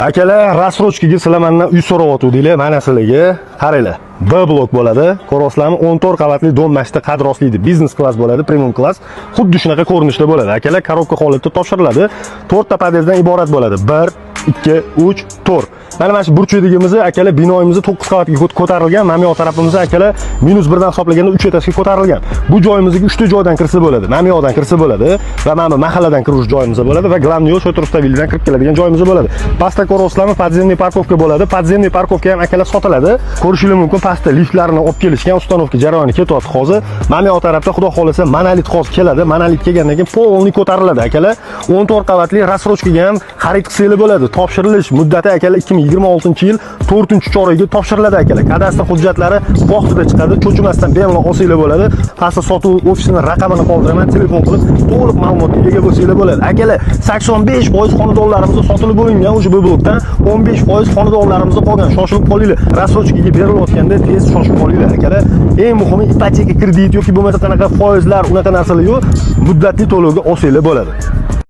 Akalar, рассрочка ga sizlar mandan uy so'rayotgandinglar, mana sizlarga. Qaranglar. B blok bo'ladi. Ko'ryapsizlarmi? 14 qavatli дом mashta qad rostlaydi. Biznes klass bo'ladi, premium klass. Xuddi shunaqa ko'rinishda bo'ladi. Akalar, коробка holatda topshiriladi. 4 ta podyezddan iborat bo'ladi. 1, 2, 3, 4. Mana shu burchakligimizni, akalar, binoimizni 9 qavatga ko'tarilgan. Mana bu yoq tarafimizni, akalar, minus 1 dan hisoblaganda 3 etajga ko'tarilgan. Bu joyimizga 3 ta joydan kirsa bo'ladi. Mana bu yoqdan kirsa bo'ladi va mana bu mahalladan kirish joyimiz bo'ladi va главный yo'l Shota Rustavelidan kirib keladigan joyimiz bo'ladi. Pastda ko'ryapsizlarmi, подземный парковка bo'ladi. Подземный парковка ham, akalar, sotiladi. Ko'rishingiz mumkin, pastda liftlarni olib kelishgan, установка jarayoni ketyapti hozir. Mana bu yoq tarafda, xudo xolasa, monolit hozir keladi. Monolit kelgandan keyin полный ko'tariladi, akalar. 14 qavatli рассрочка ga ham xarid qilsanglar bo'ladi. Topshirilish muddati, akalar, 2026-yil 4-chorakga topshiriladi, akalar. Kadastr hujjatlari vaqtida chiqadi. Cho'chimasdan bemalol olsanglar bo'ladi. Pastda sotuv ofisining raqamini qoldiraman, telefon qilib to'liq ma'lumotga ega bo'lsanglar bo'ladi. Akalar, 85% xonadonlarimiz sotilib bo'lingan, o'sha bu blokdan 15% xonadonlarimiz qolgan. Shoshilib qolinglar. Рассрочка ga berilayotganda tez shoshib qolinglar, akalar. Eng muhimi, ipoteka, kredit yoki bo'lmasa qanaqa foizlar, unaqa narsalar yo'q. Muddatli to'lovga olsanglar bo'ladi.